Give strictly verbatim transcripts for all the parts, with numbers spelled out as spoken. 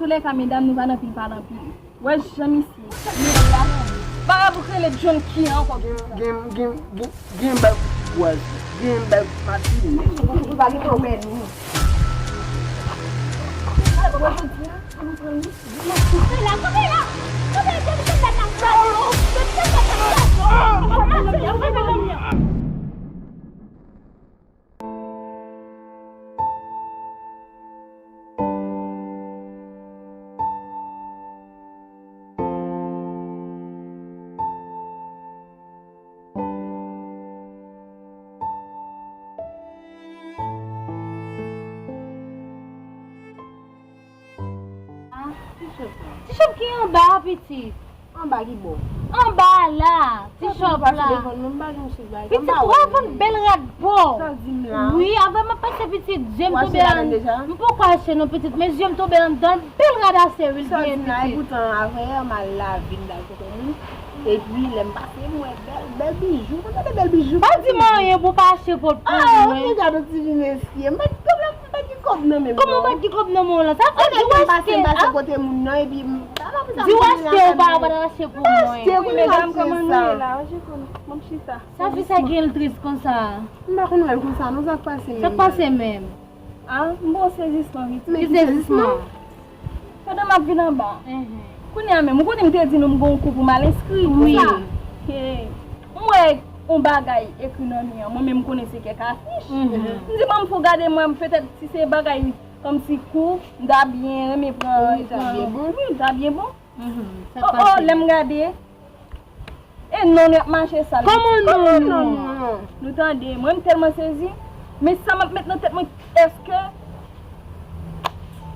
Antoulèka, medam, nou pa nan pil pale anpil. Wè jan misye. Vagabon k rele John Key ankò ki di sa. Gen, gen, gen, gen bal kout gwaz, gen bal kout matin. Ou pa gen pwoblèm, non. Wè jodi a, pou nou pran li. Kanpe la, kanpe la! Kanpe la, kanpe la! Ti chòp ki anba a, pitit. Anba ki bò? Anba a la, ti chòp la. Pitit, w ap vann bèl rad po. Wi, avan m ap pase, pitit, zye m tonbe anndan. M poko achte non, pitit, men zye m tonbe anndan l, bèl rad ase wi l gen, pitit. Epi lè m pase, m wè bèl, bèl bijou. Mwen gade bèl bijou. Pa di m anyen pou w pa achte pot pou mwen. Gade yon ti vi mesye. M pa t gen kòb nan men m. Kòman w pa t gen kòb nan men w la? Sa vle di w achte, m pase kote moun nan, epi m di w achte, ou pa, pa t achte pou mwen. Wi, medam, kòman nou ye la? Manje konnen. Ban m chita. Sa fi sa gen l tris konsa? M pa konn wè l konsa, non, sa k pase menm? Sa k pase menm? A, m bon sezisman, pitit. Ki sezisman? Pandan m ap vin anba. Kounye a menm, ou konnen m te di nou m gen yon kou pou m al enskri pou sa. M wè yon bagay ekri nan mi an. Mwen menm m konnen se kèk afich. M di ban m fè w gade mwen, petèt si se bagay kòmsi kou, m ta byen renmen pran. Wi, ta byen bon. Wi, ta byen bon. Oh, oh, lè m gade, e non, nou ap mache sal. Kòman non, non? Nou tande, mwen m tèlman sezi. Men sa m ap met nan tèt mwen, èske,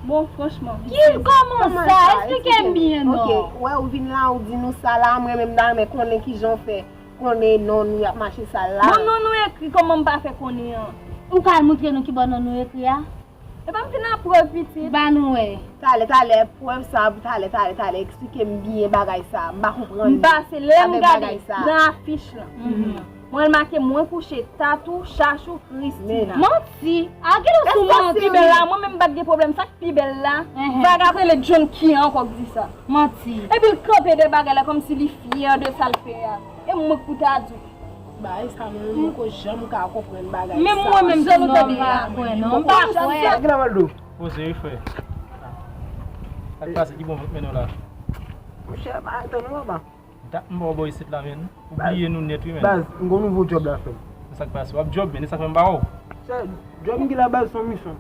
bon, franchman. Ki, kòman sa? Esplike m byen non. Ok, wè ou vin la, ou di nou sa la, mwen menm m ta renmen konnen kijan w fè konnen non nou ap mache sal la. Bon, non nou ekri, kòman m pa fè konnen an? Ou ka al montre nou kibò non nou ekri a? Epa m te nan prèv, pitit. Ba nou wè. Talè, talè, prèv sa pou talè, talè, talè. Eksplike m byen bagay sa. M pa konprann li. M pase, lè m gade nan afich lan. Mwen make mwen kouche, Tatou, Chachou, Christina. Manti. A, gen lè sou manti. Pi bèl la, mwen menm m pa t gen pwoblèm. Sa k pi bèl la, vagabon rele John Key ankò k di sa. Manti. Epi l kanpe de bagay la kòmsi li fyè de sa l fè a. E mwen k pou ta di w. Bagay sa mwen menm m poko janm ka konprann bagay sa. Menm mwen menm tou non, m pa kwè non, m pa kwè. Sa ki la Waldo? Poze wi frè. Sa k pase ki bon vant mennen w la? Monchè, pa tann ou papa. Dat m pa wè w bò isit la menm. Ou bliye nou nèt wi menm. Baz, m gon nouvo djòb la frè m. Sa k pase? W ap djòb menm, e sa k fè m pa wè w. Sè, djòb m gen la baz se yon misyon.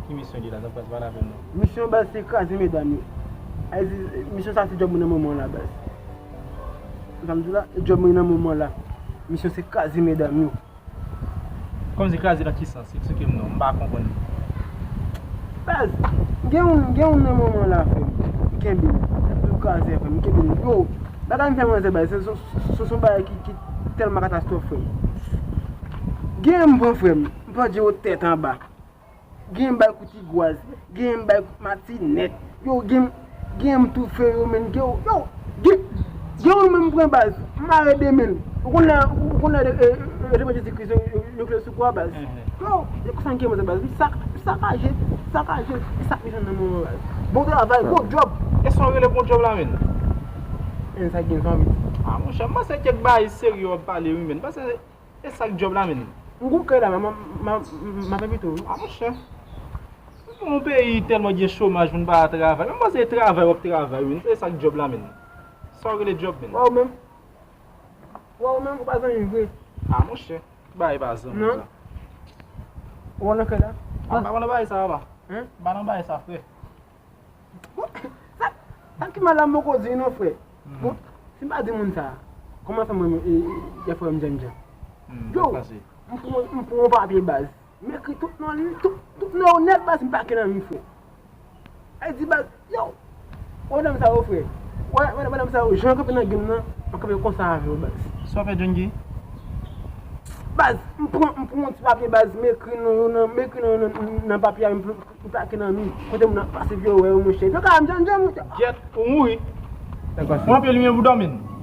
Ki misyon li la? Sa k pase? Pale avè m non. Misyon baz se kraze medam yo. Misyon sa se djòb mwen nan moman la baz. Sa m di w la, e djòb mwen nan moman la. Misyon se kraze medam yo. Kòmsi kraze nan ki sans? Eksplike m non, m pa konprann. Baz, gen youn, gen youn nan moman la frè m. M kenbe l. M toujou kraze frè m, m kenbe l. Yo, bagay m fè manzè baz, se, se, se, se yon bagay ki, ki tèlman katastwòf frè m. Gen m pran frè m, m pran djewot tèt anba. Gen m bay kout igwaz, gen m bay kout matinèt. Yo, gen m, gen m toufe yo menm. Yo, yo, gen, gen yon menm pran baz. M mare de men l. Ou konn lè, ou konn lè, e, e, e, devan Jezi Kris, yo, yo, yo kle sou kwa baz. Yo, yo konsa m gen manzè baz. M sak, m sakaje, m sakaje. E sa k mechan nan moman baz. Bon travay, bon djòb. E sa w rele bon djòb la menm? E sa gen zanmi. A monchè, m panse kèk bagay serye w ap pale wi menm. M panse E sa k djòb la menm? M gon kay la, m, m, m, m ap envite w wi. A monchè. Yon peyi tèlman gen chomaj, moun pa travay. Menm panse se travay w ap travay wi. E sa k djòb la menm? Sa w rele djòb menm? Wè w menm. Wè w menm, ou pa zanmi m vre. A monchè. Bagay pa zanmi sa. Ou wè nan kay la? A, m pa nan bagay sa papa. Hein? M pa nan bagay sa frè. Sa, sa ki mal la m poko di non frè. Bon, si m pa di moun sa, kòman fè mwen, e, e, e frè m Djandjan? Yo, m pran, m pran yon papye baz. M ekri tout non li, tout, tout non yo nèt baz, m pake nan mi frè. Ay di baz, yo, wè madanm sa yo frè. Wè, wè madanm sa yo, jan yo kanpe nan game nan, m ap kanpe konsa avè yo baz. Sa w fè John Guy? Baz, m pran, m pran yon ti papye baz, m ekri non yo nan, m ekri non yo nan, nan papye a, m pl-, m plake nan mi. Kote moun ap pase pou yo wè yo monchè. Yo ka m Djandjan monchè. Gyèt, ou mouri. Mwen anpe limyè pou dòmi.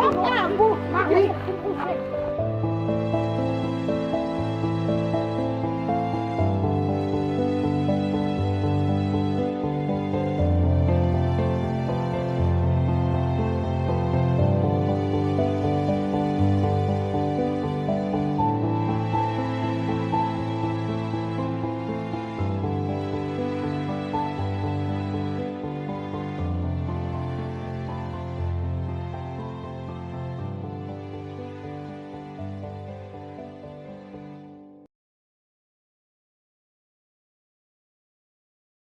Bon, bon, bon.